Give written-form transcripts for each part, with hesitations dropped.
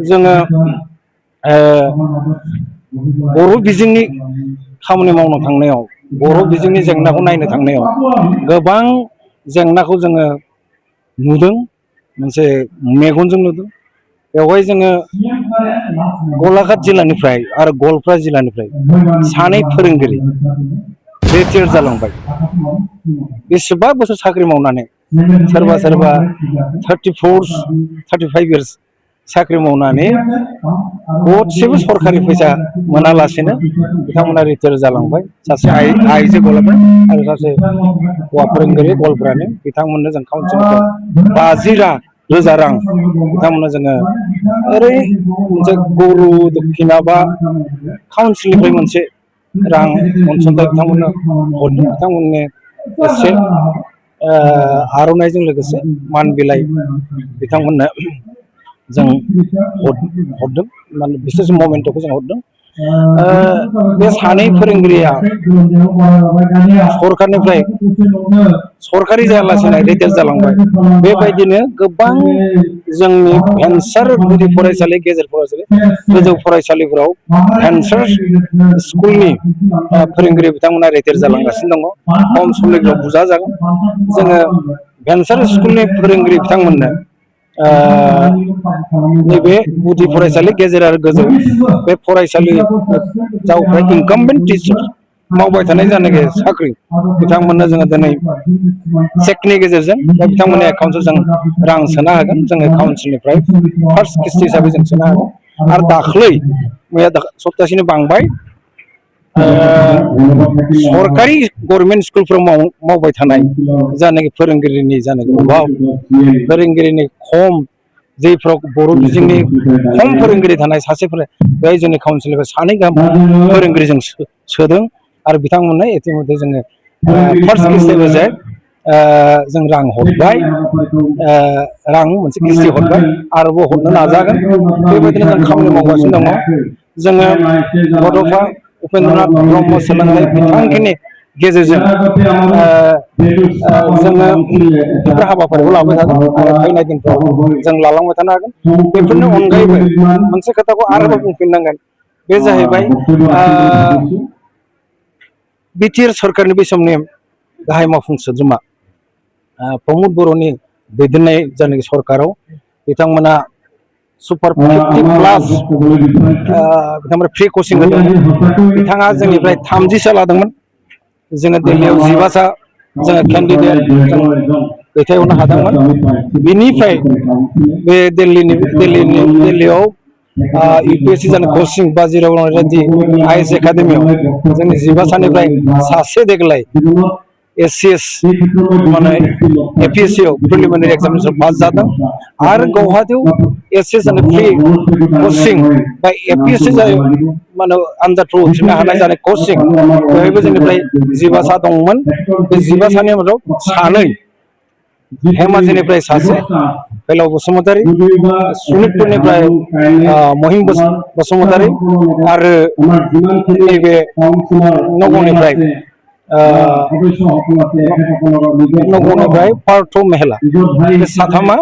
जोङो बर' बिजोंनि खामानि मावनो थांनायाव बर' बिजोंनि जेंनाखौ नायनो थांनायाव गोबां जेंनाखौ जोङो नुदों मोनसे मेगनजों नुदों बेवहाय जोङो गलाघाट जिल्लानिफ्राय आरो गवालपारा जिल्लानिफ्राय सानै फोरोंगिरि रिटायार जालांबाय बेसेबा बोसोर साख्रि मावनानै सोरबा सोरबा 35 इयार्स साख्रि मावनानै गरसेबो सरखारि फैसा मोनालासेनो बिथांमोना रिटायार जालांबाय सासे आइजो गलाघाट आरो सासे हौवा फोरोंगिरि गवालपारानि बिथांमोननो जों काउन्सिलनिफ्राय 50,000 रां बिथांमोननो जोङो ओरै मोनसे गुरु दक्षिणा बा काउन्सिलनिफ्राय मोनसे रां अनसुंथाइ बिथांमोननो हरदों बिथांमोननि एसे आर'नाइजों लोगोसे मान बिलाइ बिथांमोननो जों हरदों माने बिसेस ममेन्टखौ जों हरदों बे सानै फोरोंगिरिया सरखारनिफ्राय सरखारि जायालासेनो रिटायार जालांबाय बेबायदिनो गोबां जोंनि भेन्सार गुदि फरायसालि गेजेर फरायसालि गोजौ फरायसालिफोराव भेन्सार स्कुलनि फोरोंगिरि बिथांमोना रिटायार जालांगासिनो दङ खम समनि गेजेराव बुजाजागोन जोङो भेन्सार स्कुलनि फोरोंगिरि बिथांमोननो नैबे गुदि फरायसालि गेजेर आरो गोजौ बे फरायसालि जावफ्रा इनकामबेन्ट टिचार मावबाय थानाय जानाखि साख्रि बिथांमोननो जोङो दिनै चेकनि गेजेरजों बा बिथांमोननि एकाउन्टआव जों रां सोना होगोन जोङो काउन्सिलनिफ्राय फार्स्ट किस्ति हिसाबै जों सोना होगोन आरो दाख्लै मैया सप्तासेनो बांबाय सरकारि गभर्नमेन्ट स्कुलफोराव मावबाय थानाय जानाखि फोरोंगिरिनि जानाखि अभाब फोरोंगिरिनि खम जायफ्राव बर' बिजोंनि खम फोरोंगिरि थानाय सासे बेहाय जोंनि काउन्सिलनिफ्राय सानै गाहाम फोरोंगिरि जों सोदों आरो बिथांमोननो इतिमধ্যে जोङो फार्स्ट किस्ति जाय जों रां हरबाय रां मोनसे किस्ति हरबाय आरोबाव हरनो नाजागोन बेबायदिनो जों खामानि मावगासिनो दङ जोङो बड'फा उपेन्द्रनाथ ब्रह्म सोलोंथाइ बिथांखिनि गेजेरजों जोङो बेफोर हाबाफारिखौ लाबाय थागोन आरो फैनाय दिनफ्राव जों लालांबाय थानो हागोन बेफोरनि अनगायैबो मोनसे खोथाखौ आरोबाव बुंफिननांगोन बे जाहैबाय बिटिआर सरकारनि बे समनि गाहाय मावफुं सोद्रोमा प्रमद बर'नि दैदेननाय जानाखि सरकाराव बिथांमोना सुपार 50+ बिथांमोना फ्रि कचिं होदों बिथाङा जोंनिफ्राय 30सा लादोंमोन जोङो दिल्लीयाव 15सा जोङो केन्डिडेट जों दैथायहरनो हादोंमोन बिनिफ्राय बे दिल्लीयाव UPSC जानो कचिं बाजिराव रेड्डी IAS एकाडेमियाव जोंनि 15सानिफ्राय सासे देग्लाय SCS माने APSC प्रिलिमिनारि एग्जामिनेसन पास जादों आरो गुवाहाटीयाव SCS जानो फ्रि कचिं बा APSC जाय माने आनजादफ्राव उथ्रिनो हानाय जानाय कचिं बेवहायबो जोंनिफ्राय 15सा दंमोन बे 15सानि मादाव सानै धेमाजिनिफ्राय सासे फैलाव बसुमतारी सनितपुरनिफ्राय महिम बसुमतारी आरो नैबे नगावनिफ्राय पार्थ मेहला बे साथामा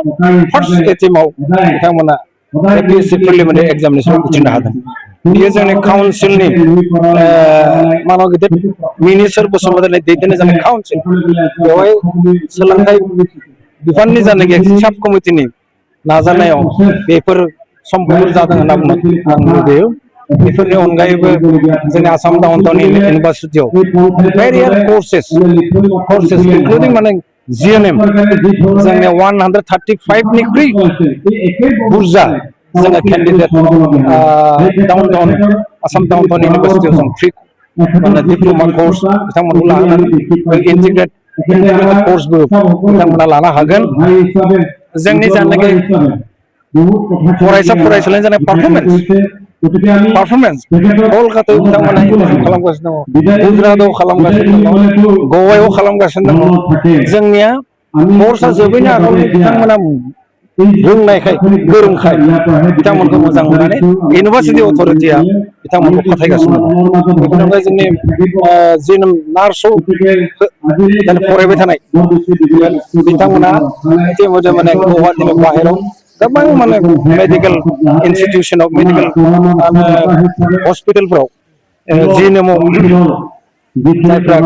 फार्स्ट एटेम्पआव बिथांमोना APSC प्रिलिमिनारि एग्जामिनेसन उथ्रिनो हादों बियो जोंनि काउन्सिलनि मानव गिदिर मिनिस्टार बसुमतारी दैदेननाय जानाय काउन्सिल बेवहाय सोलोंथाइ बिफाननि जानाखि साब कमिटिनि नाजानायाव बेफोर सम्पद जादों होनना बुंनो आं लुबैयो बेफोरनि अनगायैबो जोंनि आसाम डाउन टाउन इउनिभारसिटियाव भेरियास कर्सेस इनक्लुडिं माने GNM जोंनिया 135निख्रुइ बुरजा जोङो candidate down town Assam down town इउनिभारसिटियाव जों फ्रि माने डिप्ल'मा कर्स बिथांमोनखौ लाहोनानै इन्टिग्रेटेड कर्सबो बिथांमोना लानो हागोन जोंनि जानाखि फरायसालिनि जानाय पारफरमेन्स कलकातायाव बिथांमोना इन्टारभिउ खालामगासिनो दङ गुजरातआव खालामगासिनो दङ गवायाव खालामगासिनो दङ जोंनिया कर्सआ जोबैनो आगोलनि बिथांमोना रोंनायखाय गोरोंखाय बिथांमोनखौ मोजां मोननानै इउनिभार्सिटि अथ'रिटिया बिथांमोनखौ फाथायगासिनो दं बेनि अनगायै जोंनि जोनोम नार्सआव फरायबाय थानाय बिथांमोना इतिमধ্যে माने गुवाहाटीनि बाहेराव गोबां माने मेडिकेल इनस्टिट्यूशनाव मेडिकेल हस्पिटालफ्राव जि नेमाव जायफ्रा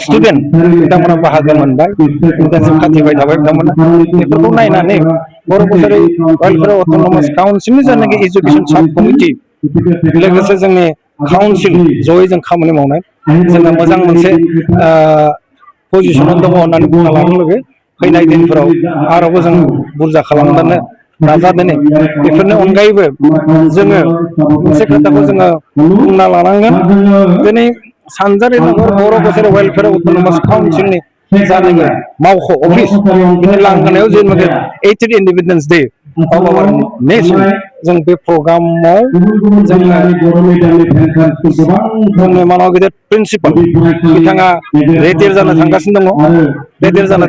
स्टुडेन्ट बिथांमोना बाहागो मोनबाय इन्टार्नशिप खाथिबाय थाबाय बिथांमोना बेफोरखौ नायनानै बर' कसारि वेलफेयार अट'नमास काउन्सिलनि जायनाखि एजुकेशन साब कमिटि लोगोसे जोंनि काउन्सिल जयै जों खामानि मावनाय जोङो मोजां मोनसे पजिशनाव दङ होननानै बुंना लानो लुबैयो फैनाय दिनफोराव आरोबाव जों बुरजा खालामनो नाजादों बेफोरनि अनगायैबो जोङो मोनसे खोथाखौ जोङो बुंना लानांगोन दिनै सानजारि नगर बर' कसारि वेलफेयार अट'नमास काउन्सिलनि जानांगौ मावख' अफिस बिनि लांगोनायाव जेनेबा 80th independence day of our nation जों बे प्रग्रामाव जोंनि मानव गेदेर प्रिन्सिपाल बिथाङा रिटायार जानो थांगासिनो दङ बिथाङा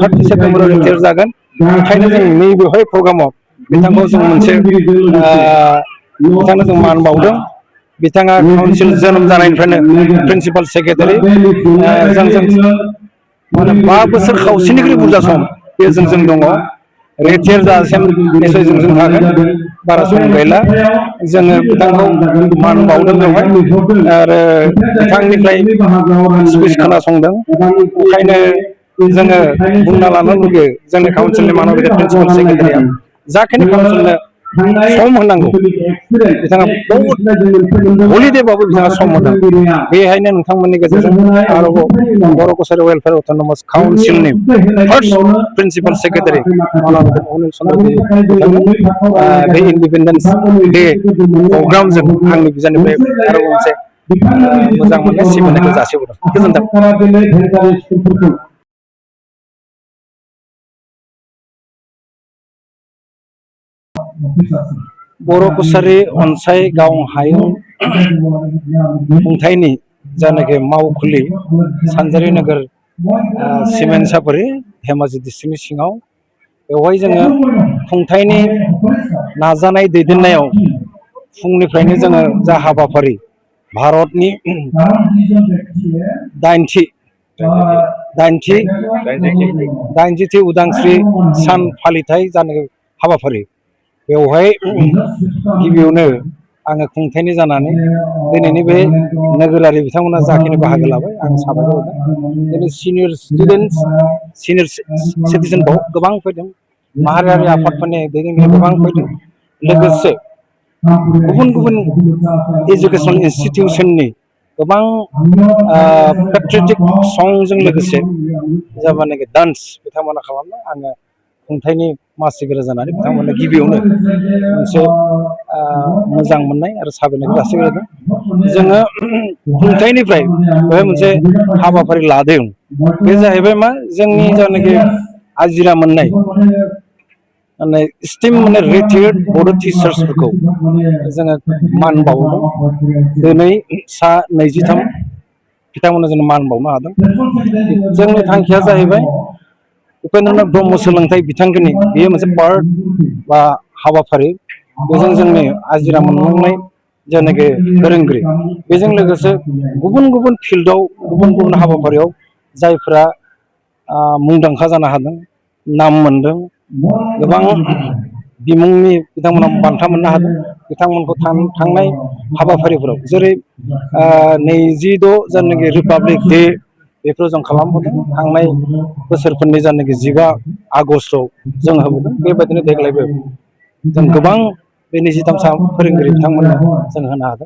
30 सेप्तेम्बराव रिटायार जागोन ओंखायनो जों नैबेवहाय प्रग्रामाव बिथांखौ जों मोनसे बिथांनो जों मान बावदों बिथाङा काउन्सिल जोनोम जानायनिफ्रायनो प्रिन्सिपाल सेक्रेटारि जों माने 5 बोसोर खावसेनिख्रुइ बुरजा सम बे जों दङ रिटायार जासिम निसय जों थागोन बारा सम गैला जोङो बिथांखौ मान बावदों बेवहाय आरो बिथांनिफ्राय स्पिच खोनासंदों ओंखायनो जोङो बुंना लानो लुगैयो जोंनि काउन्सिलनि मानव गेदेर प्रिन्सिपाल सेक्रेटारिया जाखिनि काउन्सिलनो सम होनांगौ बिथाङा बहुत हलिडेबाबो बिथाङा सम होदों बेहायनो नोंथांमोननि गेजेरजों आरोबाव बर' कसारि वेलफेयार अट'नमास काउन्सिलनि first principal secretary Anil Chandra बे इन्डिपेन्डेन्स डे प्रग्रामजों आंनि बिजाबनिफ्राय आरोबाव मोनसे मोजां मोननाय सिबिनायखौ जासिहरदों गोजोन्थों। बर' कसारि अनसाय गाव हायुं खुंथायनि जायनाखि मावखुलि सानजारि नोगोर सिमेन्ट सापरि धेमाजि डिस्ट्रिक्टनि सिङाव बेवहाय जोङो खुंथायनि नाजानाय दैदेननायाव फुंनिफ्रायनो जोङो जा हाबाफारि भारतनि 80थि उदांस्रि सान फालिथाय जानाय हाबाफारि बेवहाय गिबियावनो आङो खुंथायनि जानानै दिनैनि बे नोगोरारि बिथांमोना जाखिनि बाहागो लाबाय आं साबायखर होदों दिनै सिनियर स्टुडेन्टस सिनियर सिटिजेन गोबां फैदों माहारियारि आफादफोरनि दैदेनगिरि गोबां फैदों लोगोसे गुबुन गुबुन एजुकेसनेल इन्सटिटिउसननि गोबां पेट्रियटिक संजों लोगोसे जाबानाखि डान्स बिथांमोना खालामदों आङो खुंथायनि मासिगिरि जानानै बिथांमोननो गिबियावनो मोनसे मोजां मोननाय आरो साबायखर जासिग्रोदों जोङो खुंथायनिफ्राय बेवहाय मोनसे हाबाफारि लादों बे जाहैबाय मा जोंनि जायनाखि आजिरा मोननाय माने स्टिम माने रिटायार्ड बर' टिचार्सफोरखौ जोङो मान बावदों दिनै सा 23 बिथांमोननो जों मान बावनो हादों जोंनि थांखिया जाहैबाय उपेन्द्रनाथ ब्रह्म सोलोंथाइ बिथांखिनि बेयो मोनसे पार्ट बा हाबाफारि बेजों जोंनि आजिरा मोनलांनाय जायनाखि फोरोंगिरि बेजों लोगोसे गुबुन गुबुन फिल्डआव गुबुन गुबुन हाबाफारियाव जायफ्रा मुंदांखा जानो हादों नाम मोनदों गोबां बिमुंनि बिथांमोना बान्था मोननो हादों बिथांमोनखौ थांनाय हाबाफारिफोराव जेरै 26 जायनाखि रिपाब्लिक डे बेफोराव जों खालामबोदों थांनाय बोसोरफोरनि जायनाखि 15 आगस्टआव जों होबोदों बेबायदिनो देग्लायबो जों गोबां बे 23 फोरोंगिरि बिथांमोननो जों होनो हादों।